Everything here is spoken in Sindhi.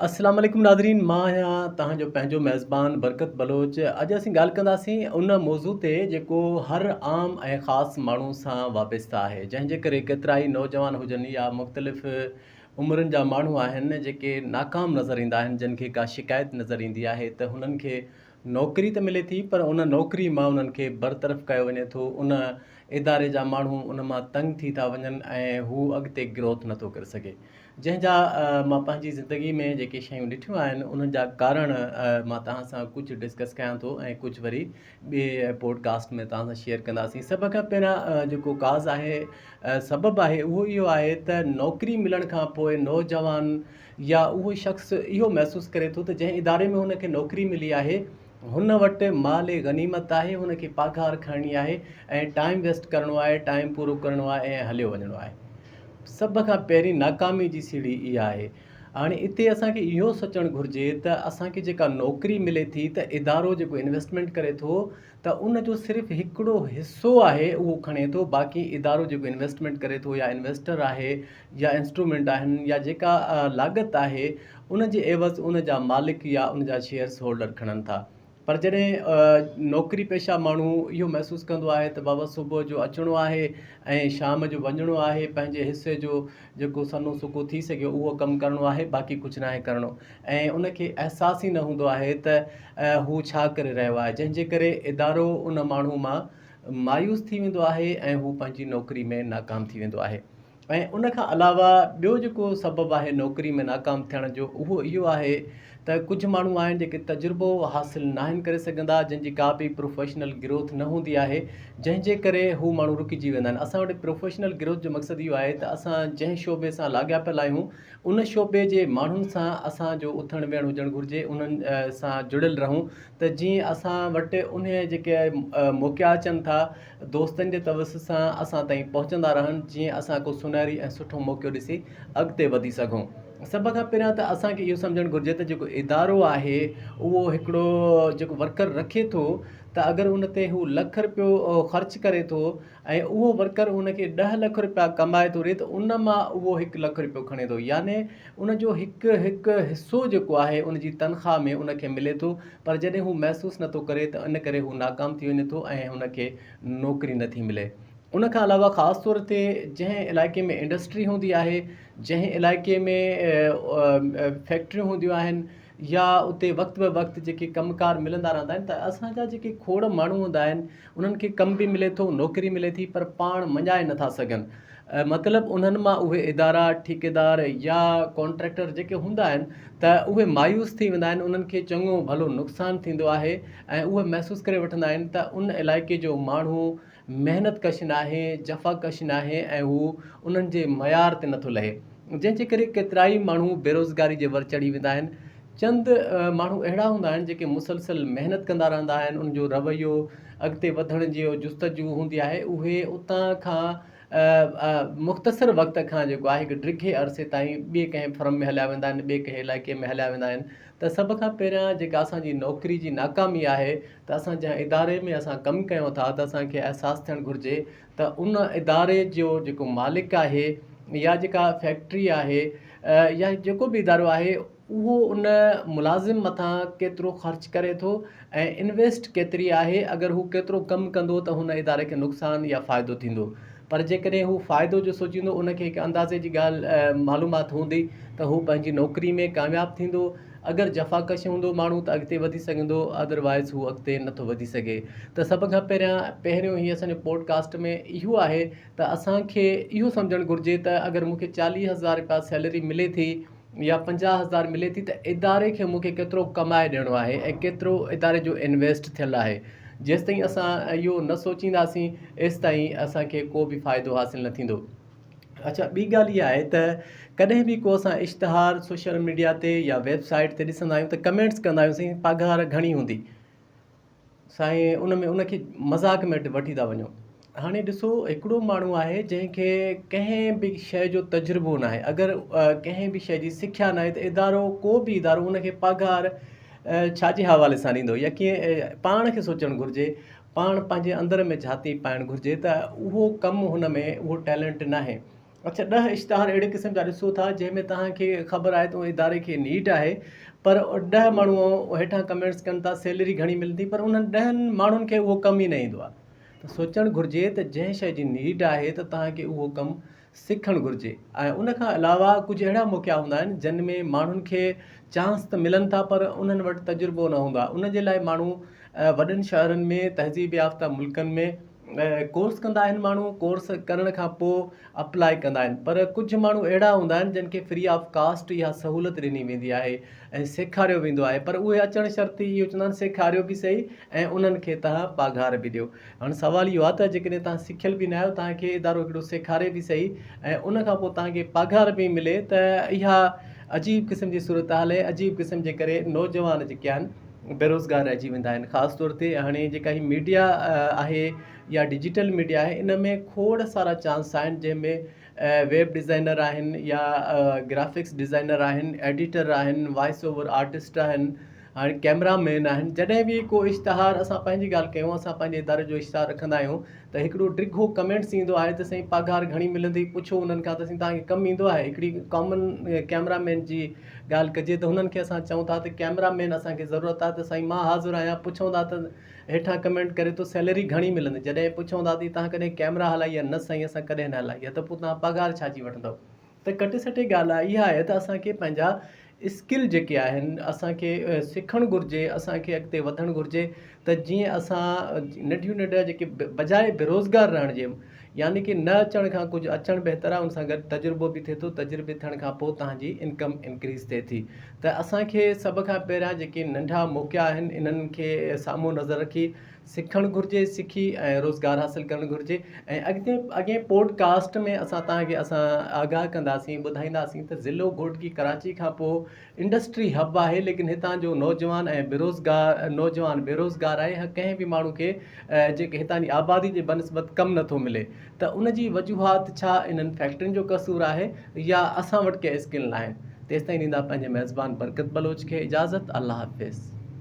اسلام عليڪم ناظرين مان آهيان توهان جو پنهنجو ميزبان برڪت بلوچ اڄ اسين ڳالهه ڪنداسين ان موضوع تي جيڪو هر عام ۽ خاص ماڻهو سان وابسته آهي جنهن جي ڪري ڪيترائي نوجوان هجن يا مختلف عمرن جا ماڻهو آهن جيڪي ناڪام نظر ايندا آهن جن کي ڪا شڪايت نظر ايندي آهي ته هنن کي نوڪري ته ملي ٿي پر ان نوڪري مان انهن کي برطرف ڪيو وڃي ٿو ان اداري جا ماڻهو ان مان تنگ ٿي ٿا وڃن ۽ هو اڳتي گروٿ نٿو ڪري سگهي جنهن جا مان پنهنجي زندگي ۾ جيڪي شيون ڏٺيون آهن انهن جا ڪارڻ مان توهان سان ڪجهه ڊسڪس ڪيان ٿو ۽ ڪجهه وري ٻي پوڊ ڪاسٽ ۾ توهان سان شيئر ڪنداسين سڀ کان پهريان جيڪو ڪاز آهي سبب آهي اهو اهو آهي ته نوڪري ملڻ کان پوء نوجوان يا اهو شخص اهو محسوس ڪري ٿو ته جنهن اداري ۾ هن کي نوڪري ملي آهي هن وٽ مال غنيمت آهي هن کي پگهار کڻڻي آهي ۽ ٽائيم ويسٽ ڪرڻو آهي ٽائيم پورو ڪرڻو آهي ۽ هليو وڃڻو آهي سڀ کان پهرين ناڪامي جي سيڙهي اها آهي هاڻي اتي اسان کي اهو سوچڻ گهرجي ته اسان کي جيڪا نوڪري ملي ٿي ته ادارو جيڪو انويسٽمينٽ ڪري ٿو ته ان جو صرف هڪڙو حصو آهي اهو کڻي ٿو باقي ادارو جيڪو انويسٽمينٽ ڪري ٿو يا انويسٽر آهي يا انسٽرومينٽ آهن يا جيڪا لاڳت آهي ان جي عيوض ان جا مالڪ يا ان جا شيئرس هولڊر کڻن ٿا پر جڏهن نوڪري پيشه ماڻهو اهو محسوس ڪندو آهي ته بابا صبح جو اچڻو آهي ۽ شام جو وڃڻو آهي پنهنجي حصي جو جيڪو سنهو سڪو ٿي سگهيو اهو ڪم ڪرڻو آهي باقي ڪجهه ناهي ڪرڻو ۽ ان کي احساس ئي نه هوندو آهي ته هو ڇا ڪري رهيو آهي جنهن جي ڪري ادارو ان ماڻهو مان مايوس ٿي ويندو آهي ۽ هو پنهنجي نوڪري ۾ ناڪام ٿي ويندو آهي ۽ ان کان علاوه ٻيو جيڪو سبب آهي نوڪري ۾ ناڪام ٿيڻ جو اهو اهو آهي ته ڪجهه ماڻهو آهن جيڪي تجربو حاصل ناهن ڪري سگهندا جن جي ڪا به پروفيشنل گروٿ نه هوندي آهي جنهن جي ڪري هو ماڻهو رڪجي ويندا آهن اسان وٽ پروفيشنل گروٿ جو مقصد اهو آهي ته اسان جنهن شعبي سان لاڳاپيل آهيون ان شعبي جي ماڻهن سان اسان جو اٿڻ ويهڻ هجڻ گهرجي انهن سان جڙيل رهون ته جيئن اسان وٽ انهي جيڪي موقعا اچن ٿا دوستن جي توسط سان اسان تائين پهچندا رهن جيئن اسان ڪو سنهري ۽ سٺو موقعو ڏسي اڳتي وڌي سگهون سڀ کان پهريان ته اسان کي اهو سمجهڻ گهرجي ته جيڪو ادارو آهي اهو هڪڙو جيڪو ورڪر رکي ٿو ته اگر ان تي هو لک رپيو خرچ ڪري ٿو ۽ اهو ورڪر ان کي ڏهه لک رپيا ڪمائي ٿو ڏي ته ان مان اهو هڪ لک رپيو کڻي ٿو يعني ان جو هڪ هڪ حصو جيڪو آهي ان جي تنخواهه ۾ ان کي ملي ٿو پر جڏهن هو محسوس نٿو ڪري ته ان ڪري هو ناڪام ٿي وڃي ٿو ۽ ان کي نوڪري نٿي ملي ان کان علاوه خاص طور تي جنهن علائقي ۾ انڊسٽري هوندي آهي جنهن علائقي ۾ فيڪٽريون هونديون آهن يا اتي وقت به وقت جيڪي ڪم ڪار ملندا رهندا آهن ته اسان جا جيڪي کوڙ ماڻهو هوندا آهن انهن کي ڪم به ملي ٿو نوڪري ملي ٿي پر پاڻ مڃائي نٿا سگهن مطلب انهن مان اهي ادارا ٺيڪيدار يا ڪانٽريڪٽر جيڪي هوندا آهن ته اهي مايوس ٿي ويندا آهن انهن کي چڱو ڀلو نقصان ٿيندو آهي ۽ اهي محسوس ڪري وٺندا آهن ته ان علائقي جو ماڻهو محنت ڪش ناهي جفا ڪش ناهي ۽ هو انهن جي معيار تي نٿو لهي جنهن جي ڪري ڪيترائي ماڻهو بيروزگاري جي ور چڙهي ويندا آهن چند ماڻهو اهڙا هوندا آهن جيڪي مسلسل محنت ڪندا رهندا آهن انهن جو رويو اڳتي وڌڻ جي جستجو هوندي آهي اهي اتان کان مختصر وقت کان جيڪو آهي هڪ ڊگهي عرصي تائين ٻئي ڪنهن فرم ۾ هليا ويندا آهن ٻئي ڪنهن علائقي ۾ هليا ويندا آهن ته سڀ کان پهريان جيڪا اسان جي نوڪري جي ناڪامي آهي ته اسان جنهن اداري ۾ اسان ڪم ڪيون ٿا ته اسان کي احساس ٿيڻ گهرجي ته ان اداري جو جيڪو مالڪ آهي يا جيڪا فيڪٽري آهي يا جيڪو به ادارو آهي اهو ان ملازم مٿان ڪيترو خرچ ڪري ٿو ۽ انويسٽ ڪيتري آهي اگر هو ڪيترو ڪم ڪندو ته هن اداري کي نقصان يا فائدو ٿيندو پر جيڪڏهن هو فائدو جو سوچيندو ان کي هڪ اندازي جي ڳالهه معلومات هوندي ته هو پنهنجي نوڪري ۾ ڪامياب ٿيندو اگر جفاڪش هوندو ماڻهو ته اڳتي وڌي سگهندو ادروائز هو اڳتي نٿو وڌي سگهي ته سڀ کان پهريان پهريون هي اسان جو پوڊ ڪاسٽ ۾ اهو آهي ته اسان کي اهو سمجهڻ گهرجي ته اگر مون کي چاليهه هزار رپيا سيلري ملي ٿي يا 50 هزار ملي ٿي ته اداري کي مون کي ڪيترو ڪمائي ڏيڻو آهي ۽ ڪيترو اداري جو انويسٽ ٿيل آهي جيستائين اسان اهو نه سوچينداسين ايستائين اسان کي ڪو به فائدو حاصل نه ٿيندو اڇا ٻي ڳالهه اها آهي ته ڪڏهن به ڪو اسان اشتهار سوشل ميڊيا تي يا ويب سائيٽ تي ڏسندا آهيون ته ڪمينٽس ڪندا آهيون سائين پگهار گهڻي هوندي سائين ان ۾ ان کي مذاق ۾ وٺي ٿا وڃو هاڻي ڏسو هڪڙو ماڻهو آهي جنهن کي ڪنهن به شيء جو تجربو ناهي اگر ڪنهن به شيء جي سکيا ناهي ته ادارو ڪو به ادارو ان کي پگهار ڇا جي حوالي سان ڏيندو يا ڪيئن پاڻ کي سوچڻ گهرجي پاڻ پنهنجي اندر ۾ جھاتي پائڻ گهرجي ته اهو ڪم هن ۾ اهو ٽيلنٽ ناهي. اڇا ڏهه اشتهار اهڙي قسم جا ڏسو ٿا جنهن ۾ توهان کي خبر آهي ته ان اداري کي نيڊ آهي پر ڏهه ماڻهو هيٺان ڪمينٽس ڪن ٿا سيلري گهڻي ملندي پر انهن ڏهن ماڻهن کي اهو ڪم ئي نه ايندو آهي ته سوچڻ گهرجي ته جنهن شيء جي نيڊ آهي ته توهان کي اهو ڪم سکڻ گهرجي ۽ ان کان علاوه ڪجهه اهڙا موقعا هوندا آهن جن ۾ ماڻهن کي چانس ته ملن ٿا پر انهن وٽ تجربو نه هوندو آهي ان جي لاء ماڻهو وڏن شهرن ۾ تهذيب يافته ملڪن ۾ ڪورس ڪندا آهن ماڻهو ڪورس ڪرڻ کان پوء اپلائي ڪندا آهن پر ڪجهه ماڻهو اهڙا هوندا آهن جن کي فري آف ڪاسٽ اها سهولت ڏني ويندي آهي ۽ سيکاريو ويندو آهي پر اهي اچڻ شرط ئي اهو چوندا آهن سيکاريو به سهي ۽ انهن کي توهان پگهار به ڏيو هاڻ سوال اهو آهي ته جيڪڏهن توهان سکيل به نه آهيو توهان کي ادارو هڪڙو سيکاري به سهي ۽ ان کان پوء توهان کي پگهار به ملي ته اها عجيب قسم جي صورتحال آهي عجيب قسم جي ڪري نوجوان جيڪي آهن بيروزگار رهجي ويندا آهن خاص طور تي هاڻي جيڪا هي ميڊيا آهي يا ڊجيٽل ميڊيا آهي ان ۾ کوڙ سارا چانس آهن جنهن ۾ ويب ڊزائنر آهن يا گرافڪس ڊزائنر آهن ايڊيٽر آهن وائس اوور آرٽسٽ آهن هاڻي ڪيمرا مين آهن جڏهن به ڪو اشتهار اسان پنهنجي ڳالهه ڪيون اسان پنهنجي اداري جو اشتهار رکندا آهيون ته هڪڙو ڊگهو ڪمينٽس ايندو آهي ته سائين پگهار گهڻي ملندي پڇو انهن کان ته سائين توهان کي ڪم ايندو آهي هڪڙي ڪامن ڪيمرا مين جي ڳالهه ڪجي ته هنن کي اسان چئون ٿا ته ڪيمرا مين اسان کي ضرورت آهي ته سائين مان حاضر آهيان پڇون ٿا ته هيٺان ڪمينٽ ڪري ٿو سيلري گهڻي ملندي جڏهن پڇون ٿا ته توهان ڪڏهن ڪيمرا هلائي آهي نه سائين اسان ڪڏهن نه هلائي آهي ته پوء توهان پگهار ڇا جي وٺندؤ ته ڪٽي سٽي ڳالهه اها آهي ته اسان کي پنهنجا اسڪل جيڪي آهن اسان کي سکڻ گهرجي اسان کي اڳتي وڌڻ گهرجي ته جيئن اسان ننڍيون ننڍيا جيڪي بجاء بيروزگار رهڻ جي يعني ڪي نه اچڻ کان ڪجهه اچڻ بهتر آهي ان سان گڏ تجربو به ٿئي ٿو تجربي ٿيڻ کان پوء توهان جي انڪم انڪريز ٿئي ٿي ته اسان کي سڀ کان پهريان جيڪي ننڍا موقعا آهن انهن کي سامهون نظر رکي سکڻ گهرجي سکي ۽ روزگار حاصل ڪرڻ گهرجي ۽ اڳتي اڳئين پوڊ ڪاسٽ ۾ اسان توهان کي اسان آگاهه ڪنداسين ٻڌائينداسين ته ضلعو گهوٽڪي ڪراچي کان پوء انڊسٽري هب آهي ليڪن هتان جو نوجوان ۽ بيروزگار نوجوان بيروزگار آهي ۽ ڪنهن به ماڻهو کي جيڪي هتان جي آبادي جي بنسبت ڪم نٿو ملي ته ان جي وجوهات ڇا انهن فيڪٽرين جو قصور آهي يا اسان وٽ ڪي اسڪل ناهن تيستائين ڏيندا پنهنجي ميزبان برڪت بلوچ کي اجازت الله حافظ.